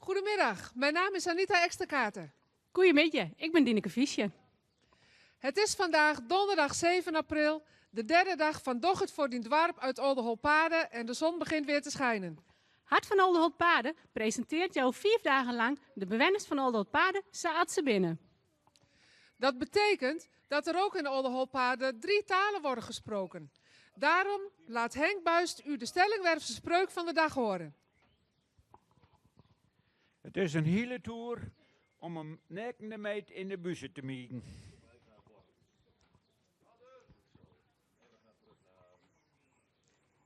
Goedemiddag, mijn naam is Anita Eksterkaten. Goeiemiddei, ik bin Dineke Fiesje. Het is vandaag donderdag 7 april, de derde dag van Doch het voor dien doarp uit Oldeholtpade en de zon begint weer te schijnen. Hart van Oldeholtpade presintearret jo 5 dagen lang de bewenners fan Oldeholtpade sa 't se binne. Dat betekent dat er ook in Oldeholtpade drie talen worden gesproken. Daarom laat Henk Buist u de Stellingwerfse spreuk van de dag horen. It is in hiele toer om in neakene meid yn de bûse te migen.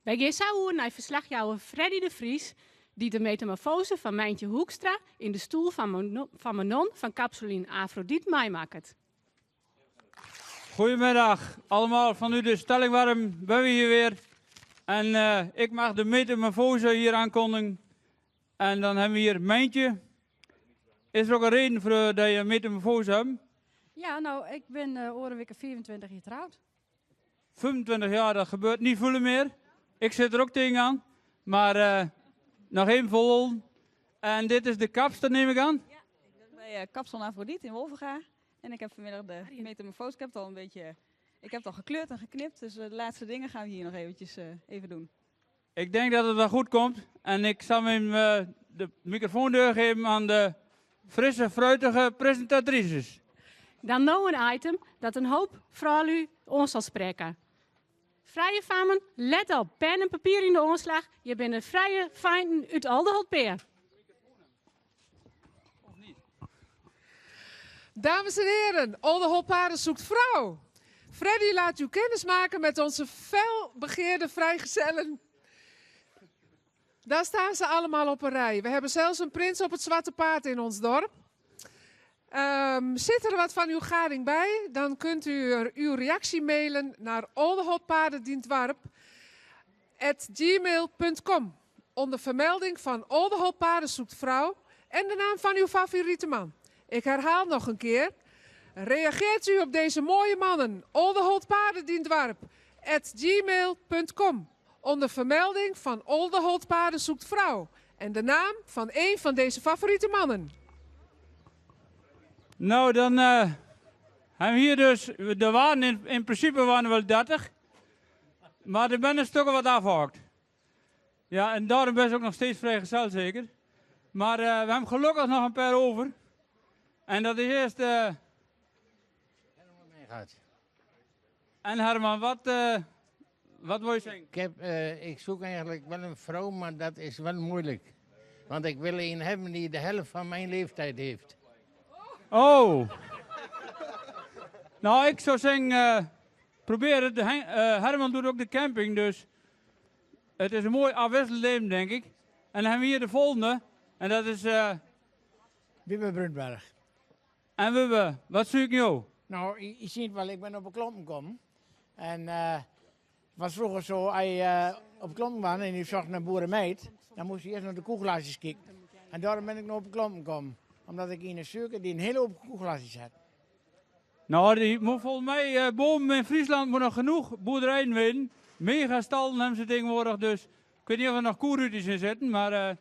Wy gean sa oer nei ferslachjouwer Freddy de Vries, dy't de metamorfoaze fan Meintje Hoekstra yn de stoel fan Manon fan kapsalon Aphrodite meimakket. Goedemiddag allemaal vanuit de Stellingwarf ben we hier weer. En ik mag de metamorfose hier aankondigen. En dan hebben we hier Meintje. Is er ook een reden voor dat je een metamorfose hebt? Ja, nou, ik bin uh, oare wike 25 jier troud. 25 jaar, dat gebeurt niet veel meer. Ik zit er ook tegenaan. Maar uh, nog even vol. En dit is de kapster, neem ik aan? Ja, ik ben bij uh, Kapsalon Aphrodite in Wolvega. En ik heb vanmiddag de metamorfose. Ik heb het al een beetje, ik heb het al gekleurd en geknipt. Dus de laatste dingen gaan we hier nog eventjes even doen. Ik denk dat het wel goed komt. En ik zal hem de microfoon doorgeven aan de frisse, fruitige presentatrices. Dan no in item dat in hoop froulju oan sil sprekke. Frije fammen, let op, pen en papier yn de oanslach, hjir binne frije feinten út Aldeholtpea. Dames en heren, Oldeholtpade zoekt vrouw. Freddy laat u kennis maken met onze felbegeerde vrijgezellen. Daar staan ze allemaal op een rij. We hebben zelfs een prins op het zwarte paard in ons dorp. Zit er wat van uw gading bij? Dan kunt u er uw reactie mailen naar oldeholtpadedientwarp@gmail.com onder vermelding van Oldeholtpade zoekt vrouw en de naam van uw favoriete man. Ik herhaal nog een keer. Reageert u op deze mooie mannen? oldeholtpadedientwarp@gmail.com onder vermelding van Oldeholtpade zoekt vrouw en de naam van een van deze favoriete mannen. Nou, dan uh, hebben we hier dus, er waren in, in principe waren er wel 30, maar er ben een stuk wat afgehakt. Ja, en daarom ben ze ook nog steeds vrijgezel zeker. Maar uh, we hebben gelukkig nog een paar over. En dat is eerst... Uh, Herman En Herman, wat, uh, wat wil je zeggen? Ik, heb, ik zoek eigenlijk wel een vrouw, maar dat is wel moeilijk. Want ik wil een hebben die de helft van mijn leeftijd heeft. Oh. nou, ik zou zeggen, probeer het. Herman doet ook de camping, dus het is een mooi afwisselend leven, denk ik. En dan hebben we hier de volgende. En dat is... Wiebe Brunberg. En Wiebe, wat zoek je? Nou, je, je ziet wel, ik ben op een klompen gekomen. En het was vroeger zo, als je op klompen was en je zocht naar boerenmeid, dan moest je eerst naar de koeglaasjes kijken. En daarom ben ik nog op een klompen gekomen. Omdat ik in een suiker die een hele hoop koeglaasjes had. Nou, die moet volgens mij, boven in Friesland moet nog genoeg boerderijen weten. Megastallen hebben ze tegenwoordig, dus ik weet niet of er nog koerutjes in zitten, maar... Maar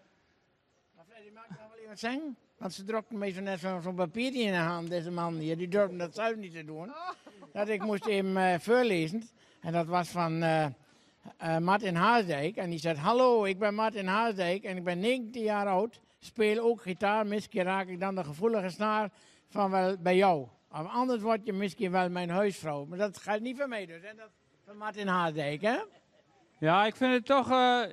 Freddy, mag ik nog wel even wat zeggen? Want ze drukten me zo net zo'n papiertje in de hand, deze man hier. Die durfde dat zelf niet te doen. Dat ik moest hem voorlezen. En dat was van Martin Haasdijk. En die zei, hallo, ik ben Martin Haasdijk en ik ben 19 jaar oud. Speel ook gitaar, misschien raak ik dan de gevoelige snaar van wel bij jou. Of anders word je misschien wel mijn huisvrouw. Maar dat gaat niet van mij dus, hè? Dat van Martin Haasdijk, hè? Ja, ik vind het toch,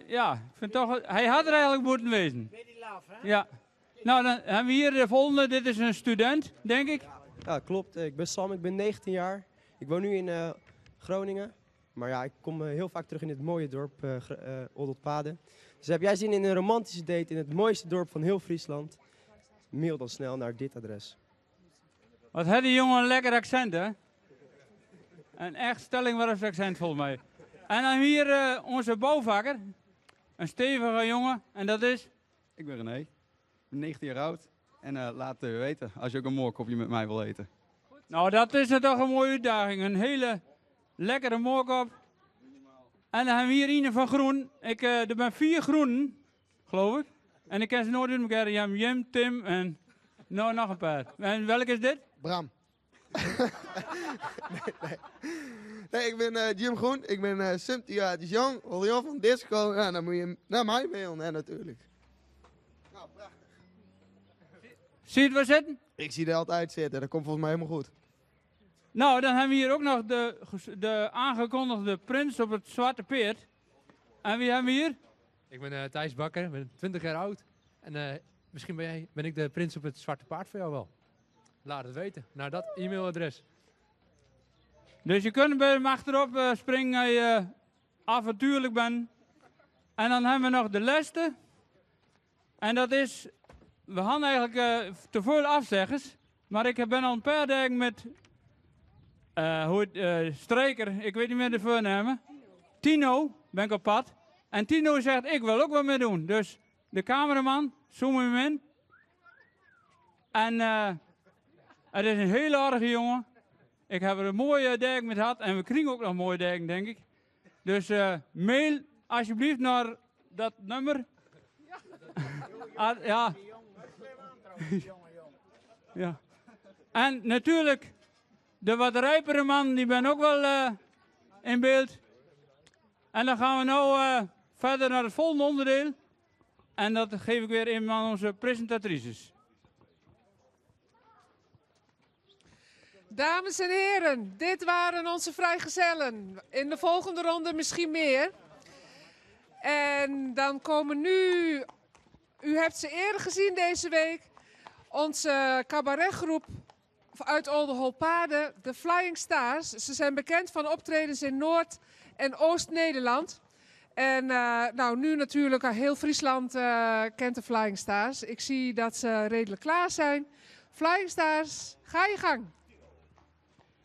ja, ik vind toch, hij had er eigenlijk moeten wezen. Beetje laf, hè? Ja. Nou, dan hebben we hier de volgende. Dit is een student, denk ik. Ja, klopt. Ik ben Sam, ik ben 19 jaar. Ik woon nu in Groningen. Maar ja, ik kom heel vaak terug in dit mooie dorp, Oldeholtpade. Dus heb jij zin in een romantische date in het mooiste dorp van heel Friesland? Mail dan snel naar dit adres. Wat heeft die jongen een lekker accent, hè? Een echt Stellingwerfs accent volgens mij. En dan hier onze bouwvakker. Een stevige jongen. En dat is? Ik ben René. Ik ben 19 jaar oud. En laat het weten als je ook een moorkopje met mij wil eten. Nou, dat is toch een mooie uitdaging. Een hele lekkere moorkop. En dan hebben we hier Ine van Groen. Er zijn 4 groenen, geloof ik. En ik ken ze nooit uit elkaar. Jim, Jim, Tim en nou nog een paar. En welke is dit? Bram. nee, nee. nee, ik ben eh, Jim Groen. Ik ben uh, 17 jaar jong. Wil van disco? Ja, dan moet je naar mij mailen, hè, natuurlijk. Nou, prachtig. Zie je het wel zitten? Ik zie er altijd zitten. Dat komt volgens mij helemaal goed. Nou, dan hebben we hier ook nog de, de aangekondigde prins op het Zwarte Peert. En wie hebben we hier? Ik ben uh, Thijs Bakker, ben 20 jaar oud. En uh, misschien ben, jij, ben ik de prins op het Zwarte Paard voor jou wel. Laat het weten, naar dat e-mailadres. Dus je kunt bij hem achterop uh, springen als je avontuurlijk bent. En dan hebben we nog de laatste. En dat is, we hadden eigenlijk te veel afzeggers. Maar ik ben al een paar dagen met, hoe het, Strijker, ik weet niet meer de voornamen. Tino, ben ik op pad. En Tino zegt, ik wil ook wat mee doen. Dus de cameraman, zoom hem in. En het is een hele aardige jongen. Ik heb er een mooie dag mee gehad. En we krijgen ook nog mooie dagen, denk ik. Dus mail alsjeblieft naar dat nummer. Ja. ja. ja. En natuurlijk, de wat rijpere man, die ben ook wel uh, in beeld. En dan gaan we nu uh, verder naar het volgende onderdeel. En dat geef ik weer in aan onze presentatrices. Dames en heren, dit waren onze vrijgezellen. In de volgende ronde misschien meer. En dan komen nu, u hebt ze eerder gezien deze week, onze cabaretgroep uit Oldeholtpade, de Flying Stars. Ze zijn bekend van optredens in Noord- en Oost-Nederland. En uh, nou, nu natuurlijk heel Friesland uh, kent de Flying Stars. Ik zie dat ze redelijk klaar zijn. Flying Stars, ga je gang.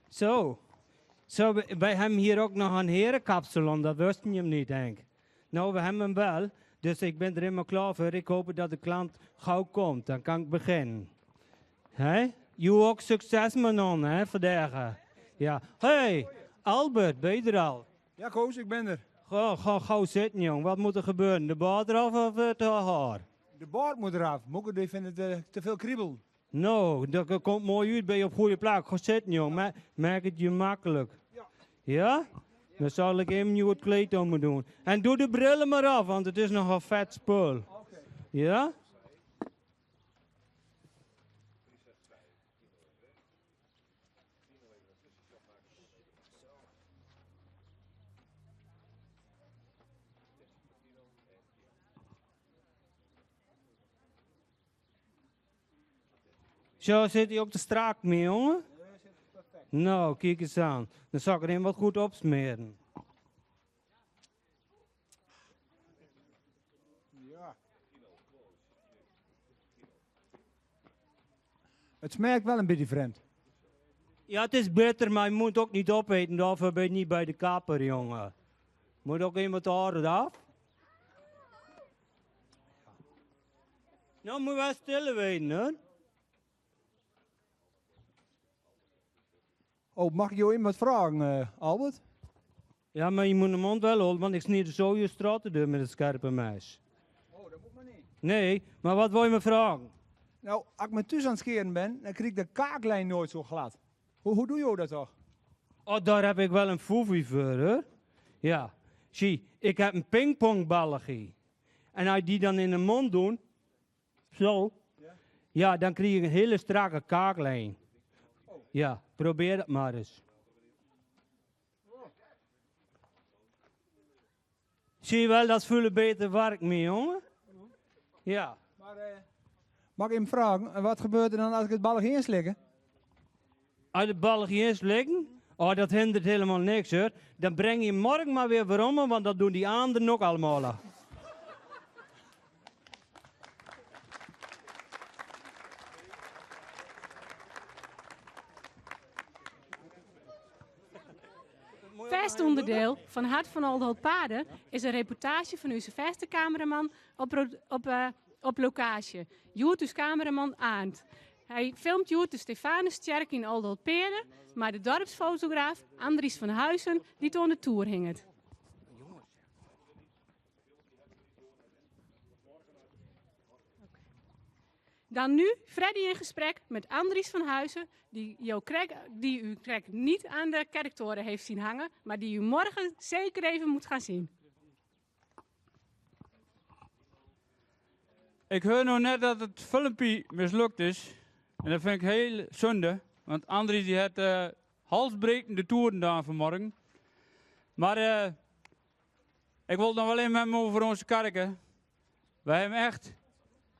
Zo, zo wij hebben hier ook nog een herenkapsalon, dat wisten je niet, denk ik. Nou, we hebben hem wel, dus ik ben er helemaal klaar voor. Ik hoop dat de klant gauw komt, dan kan ik beginnen. Hè? Je ook succes, Manon, hè, vandaag. Ja. Hey, Albert, ben je er al? Ja, Koos, ik ben er. Ga, ga gauw zitten, jong. Wat moet er gebeuren? De baard eraf of het haar? De baard moet eraf. Moeke die vindt het uh, te veel kriebel. Nou, dat komt mooi uit, ben je op goede plek. Ga zitten, jong. Ma maak het je makkelijk. Ja. Ja? Dan zal ik even nieuw het kleed om doen. En doe de brillen maar af, want het is nogal vet spul. Okay. Ja? Zo zit hij ook te strak mee, jongen. Nou, kijk eens aan. Dan zal ik er hem wat goed opsmeren. Ja. Het smaakt wel een beetje vreemd. Ja, het is beter, maar je moet ook niet opeten. Daarvoor ben je niet bij de kapper, jongen. Moet ook iemand de haren af? Nou, moet je wel stille weten, hoor. Oh, mag ik jou iemand vragen, uh, Albert? Ja, maar je moet de mond wel houden, want ik snijd zo je straten door met een scherpe mes. Oh, dat moet maar niet. Nee, maar wat wil je me vragen? Nou, als ik me thuis aan het scheren ben, dan krijg ik de kaaklijn nooit zo glad. Hoe, hoe doe je dat toch? Oh, daar heb ik wel een foefie voor, hoor. Ja, zie, ik heb een pingpongballetje. En als je die dan in de mond doet, zo, ja, ja dan krijg je een hele strakke kaaklijn. Ja, probeer het maar eens. Zie je wel, dat voelen beter werk mee, jongen? Ja. Maar, uh, mag ik hem vragen, wat gebeurt er dan als ik het ballig inslikken? Als je het ballig inslikken? Oh, dat hindert helemaal niks, hoor. Dan breng je morgen maar weer weer want dat doen die anderen ook allemaal. Vast onderdeel van Hart van Oldeholtpade is een reportage van uw vaste cameraman op, op, uh, op locatie. Joertus cameraman Aant. Hij filmt Joert de Stefanuskerk in Oldeholtpade, maar de dorpsfotograaf Andries van Huizen die toon de toer hinget. Dan nu Freddy in gesprek met Andries van Huizen, die, jo krek, die u krek niet aan de kerktoren heeft zien hangen, maar die u morgen zeker even moet gaan zien. Ik hoor nog net dat het filmpje mislukt is. En dat vind ik heel zonde. Want Andries die had uh, halsbrekende toeren daar vanmorgen. Maar uh, ik wil het nog wel even hebben over onze kerken. Wij hebben echt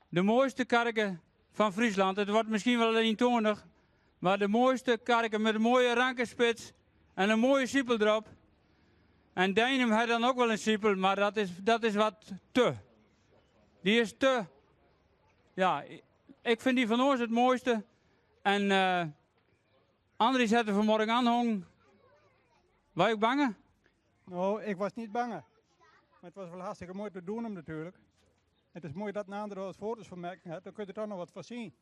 de mooiste kerken van Friesland. Het wordt misschien wel eentonig. Maar de mooiste kerken met een mooie rankenspits en een mooie siepel erop. En Deinum had dan ook wel een siepel, maar dat is, dat is wat te. Die is te. Ja, ik vind die van ons het mooiste. En uh, Andries had er vanmorgen aanhong. Was ik bang? Nou, ik was niet bang. Maar het was wel hartstikke mooi te doen hem natuurlijk. Het is mooi dat een ander wat foto's van maken heeft, dan kun je er toch nog wat van zien.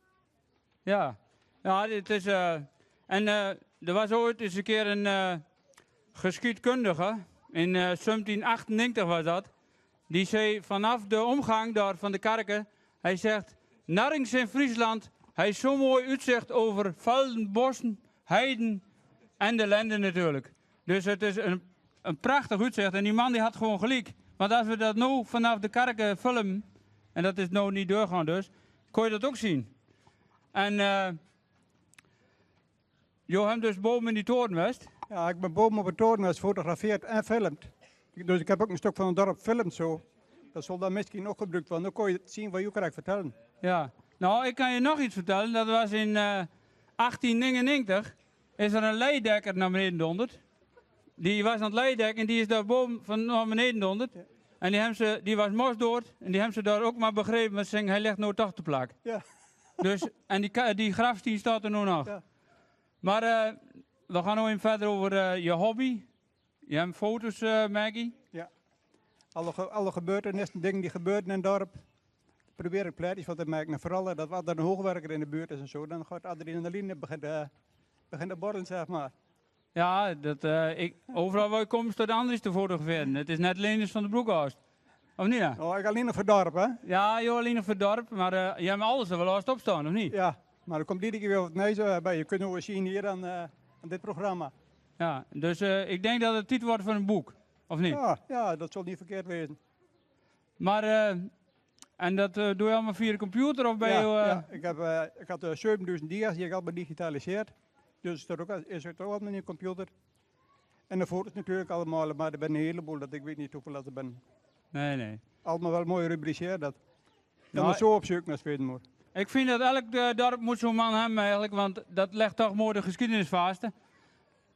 Ja, ja het is. Uh, en uh, er was ooit eens een keer een uh, geschiedkundige, in 1798 was dat. Die zei vanaf de omgang daar van de kerken, hij zegt, nergens in Friesland, hij is zo mooi uitzicht over velden, bossen, heiden en de landen natuurlijk. Dus het is een, een prachtig uitzicht en die man die had gewoon gelijk. Want als we dat nu vanaf de kerken filmen, en dat is nou niet doorgaan dus, kon je dat ook zien. En uh, jo hebt dus boven in die toren geweest? Ja, ik ben boven op de toren geweest, gefotografeerd en filmd. Dus ik heb ook een stuk van het dorp gefilmd zo. Dat zal dan misschien ook gebruikt worden. Dan kon je het zien wat je krijgt vertellen. Ja, nou ik kan je nog iets vertellen. Dat was in uh, 1899 is er een leidekker naar beneden donderd. Die was aan het leidekken en die is daar boven van naar beneden donderd. Ja. En die, hebben ze, die was mosdood en die hebben ze daar ook maar begrepen, want ze zeggen, hij ligt nou toch te plak. Ja. Dus, en die, die grafsteen staat er nu nog. Ja. Maar uh, we gaan nog even verder over uh, je hobby. Je hebt foto's, uh, Maggie. Ja. Alle, alle gebeurtenissen, dingen die gebeuren in het dorp. Probeer ik plaatjes van te maken. En vooral dat wat er een hoogwerker in de buurt is en zo, dan gaat adrenaline begint, begint te borrelen, zeg maar. Ja, dat, uh, ik, overal waar ik kom staat Andries te fotograferen. Het is net Lenus van de Broekhorst. Of niet? Ja? Oh, ik alleen nog voor dorp, hè? Ja, joh, alleen nog voor dorp. Maar uh, jij hebt alles er wel eens op staan, of niet? Ja, maar er komt iedere keer weer wat nieuws bij. Je kunt ook zien hier aan, aan dit programma. Ja, dus ik denk dat het titel wordt van een boek, of niet? Ja, ja dat zal niet verkeerd wezen. Maar, en dat doe je allemaal via de computer of bij ja, je? Ja, ik, heb, ik had 7000 dia's die ik al digitaliseerd. Dus dat ook, is het ook allemaal in de computer. En de foto's natuurlijk allemaal, maar er zijn een heleboel, dat ik weet niet hoeveel dat er ben. Nee, nee. Allemaal wel mooi rubriceerd dat. Kan nou, zo opzoeken als het moet. Ik vind dat elk dorp moet zo'n man hebben eigenlijk, want dat legt toch mooi de geschiedenis vast.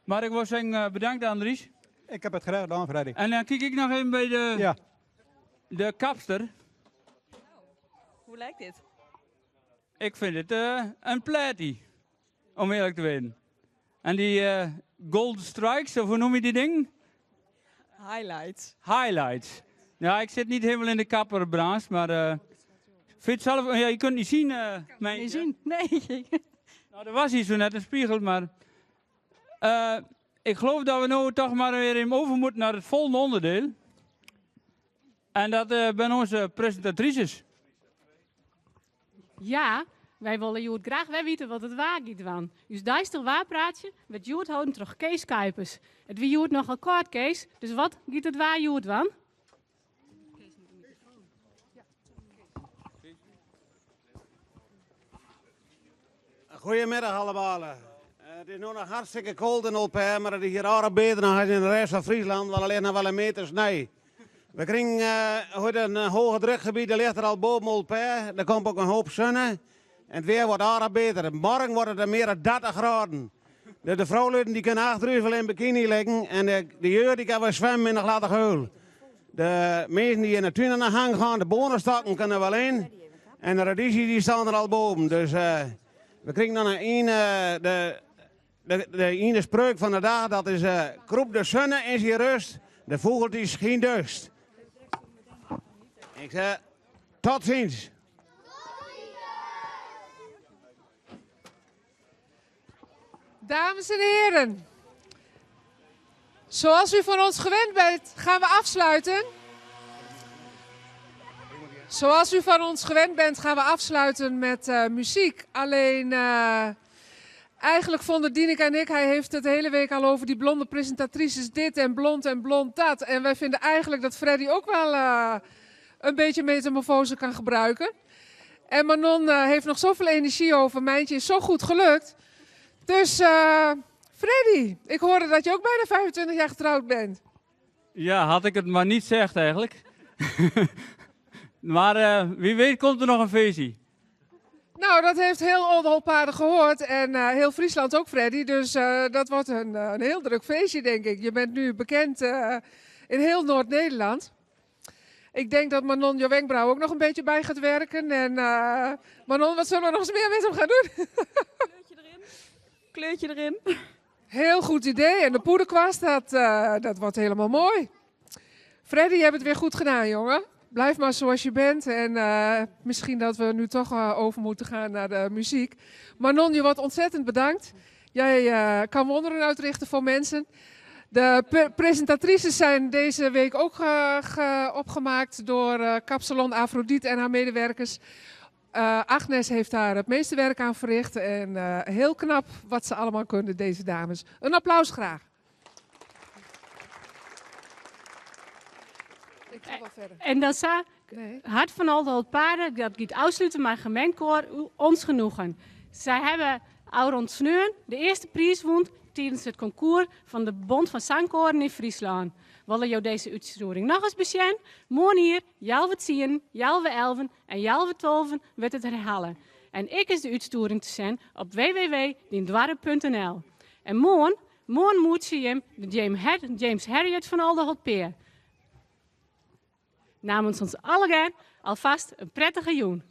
Maar ik wil zeggen bedankt Andries. Ik heb het graag gedaan, Freddy. En dan kijk ik nog even bij de, ja. de kapster. Nou, hoe lijkt dit? Ik vind het uh, een platie, om eerlijk te weten. En die uh, gold strikes, of hoe noem je die ding? Highlights. Highlights. Ja, ik zit niet helemaal in de kapperbranche, maar uh, vind zelf, ja, je kunt niet zien. Uh, mijn, niet zien, nee. Nou, er was hier zo net een spiegel, maar uh, ik geloof dat we nu toch maar weer even over moeten naar het volgende onderdeel. En dat uh, zijn onze presentatrices. Ja, wij willen Joert graag wij weten wat het waar gaat van. Dus duister waarpraatje met Joert houden terug Kees Kuipers. Het wie Joert nogal kort, Kees. Dus wat gaat het waar Joert van? Goedemiddag allemaal. Het is nu nog hartstikke koud in Olpe, maar het is hier aardig beter dan in de rest van Friesland, want alleen nog wel een meter sneeuw. We krijgen uh, een hoge drukgebied, dat ligt er al boven Olpe. Er komt ook een hoop zonne. En het weer wordt aardig beter. Morgen wordt het er meer dan 30 graden. De, de vrouwen die kunnen achter uur in bikini liggen en de, de jeugd die kan wel zwemmen in de gladde geul. De mensen die in de tuin aan de gang gaan, de bonenstakken kunnen wel in. En de raditie die staan er al boven. Dus uh, we krijgen dan een, uh, de, de, de ene spreuk van de dag, dat is uh, kroep de zonne in zijn rust, de vogel die geen dust. Ik zeg, tot ziens. Dames en heren, zoals u van ons gewend bent, gaan we afsluiten. Zoals u van ons gewend bent, gaan we afsluiten met eh, muziek. Alleen, eh, eigenlijk vonden Dineke en ik, hij heeft het de hele week al over die blonde presentatrices dit en blond en blond dat. En wij vinden eigenlijk dat Freddy ook wel eh, een beetje metamorfose kan gebruiken. En Manon heeft nog zoveel energie over. Mijntje is zo goed gelukt. Dus Freddy, ik hoorde dat je ook bijna 25 jaar getrouwd bent. Ja, had ik het maar niet gezegd eigenlijk. maar eh, wie weet komt er nog een feestje. Nou, dat heeft heel Oldeholtpade gehoord en eh, heel Friesland ook, Freddy. Dus eh, dat wordt een, een heel druk feestje, denk ik. Je bent nu bekend in heel Noord-Nederland. Ik denk dat Manon je wenkbrauw ook nog een beetje bij gaat werken. En Manon, wat zullen we nog eens meer met hem gaan doen? Kleurtje erin. Kleurtje erin. Heel goed idee. En de poederkwast, dat, dat wordt helemaal mooi. Freddy, je hebt het weer goed gedaan, jongen. Blijf maar zoals je bent. En eh, misschien dat we nu toch eh, over moeten gaan naar de muziek. Manon, je wordt ontzettend bedankt. Jij eh, kan wonderen uitrichten voor mensen. De presentatrices zijn deze week ook opgemaakt door Kapsalon Afrodite en haar medewerkers. Agnes heeft daar het meeste werk aan verricht. En heel knap wat ze allemaal kunnen, deze dames. Een applaus graag. Ik ga wel verder. En dan sa Hart van Oldeholtpade, dat gaat afsluiten maar gemengd ons genoegen. Zij hebben Auron Sneun de eerste prijs won tijdens het concours van de Bond van Zangkoren in Friesland. Willen jou deze uitvoering nog eens bezien? Morgen hier, jalve 10, jalve 11 en jalve 12 werd het herhalen. En ik is de uitvoering te zien op www.dindwarre.nl. En morgen, morgen moet je hem de James Harriet van Oldeholtpeer. Namens ons allen alvast een prettige joen.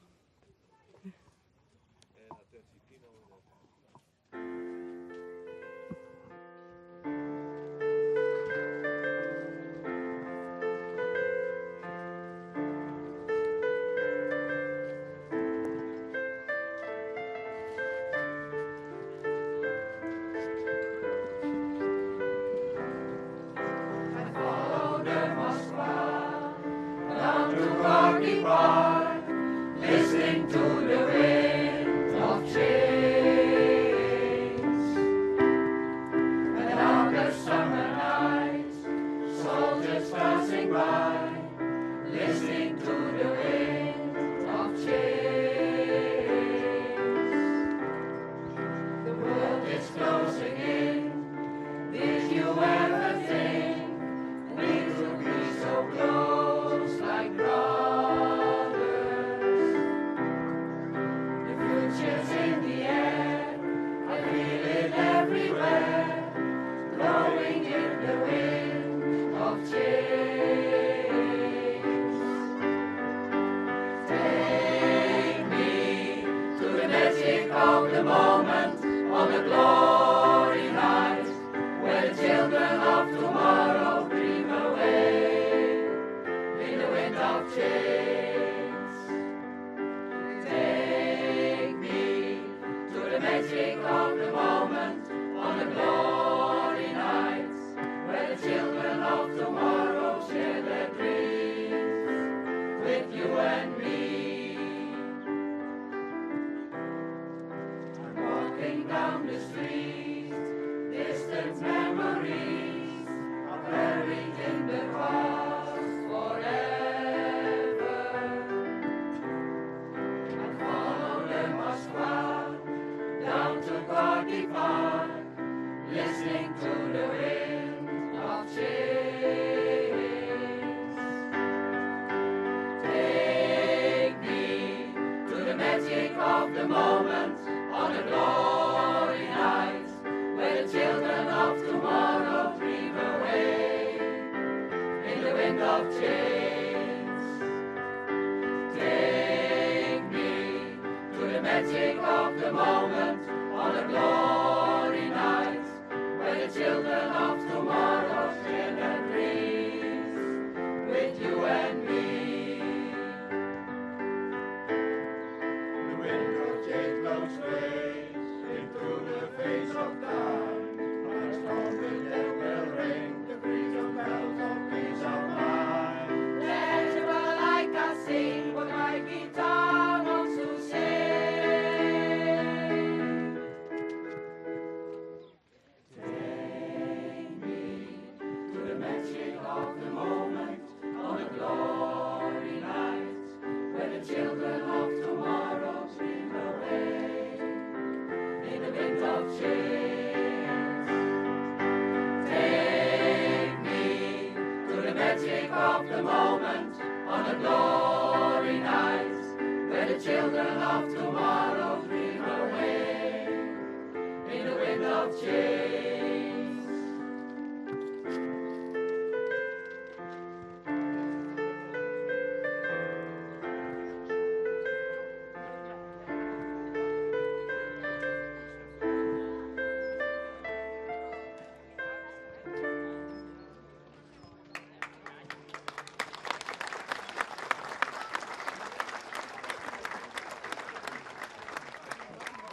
Sing, what the glory night where the children of tomorrow dream away in the wind of change.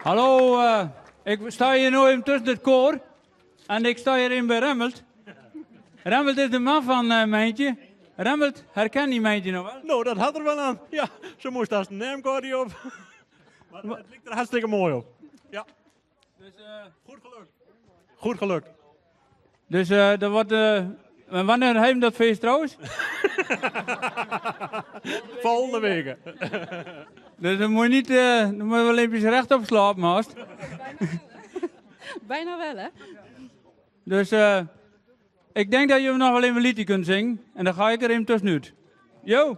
Hallo, eh, ik sta hier nu even tussen het koor. En ik sta hier in bij Remmelt. Remmelt is de man van eh Mijntje. Remmelt, herken die Mijntje nog wel? Nou, dat had er wel aan. Ja, ze moest als een naamkaartje op. Maar het ligt er hartstikke mooi op. Ja. Dus, Goed gelukt. Goed gelukt. Dus eh dat wordt. eh, en wanneer hebben we dat feest trouwens? Volgende week. Dus dan moet je niet, eh, dan moet je wel even rechtop slapen, haast. Bijna wel, hè? Dus eh, ik denk dat je nog wel even een liedje kunt zingen. En dan ga ik er even tussenuit. Jo!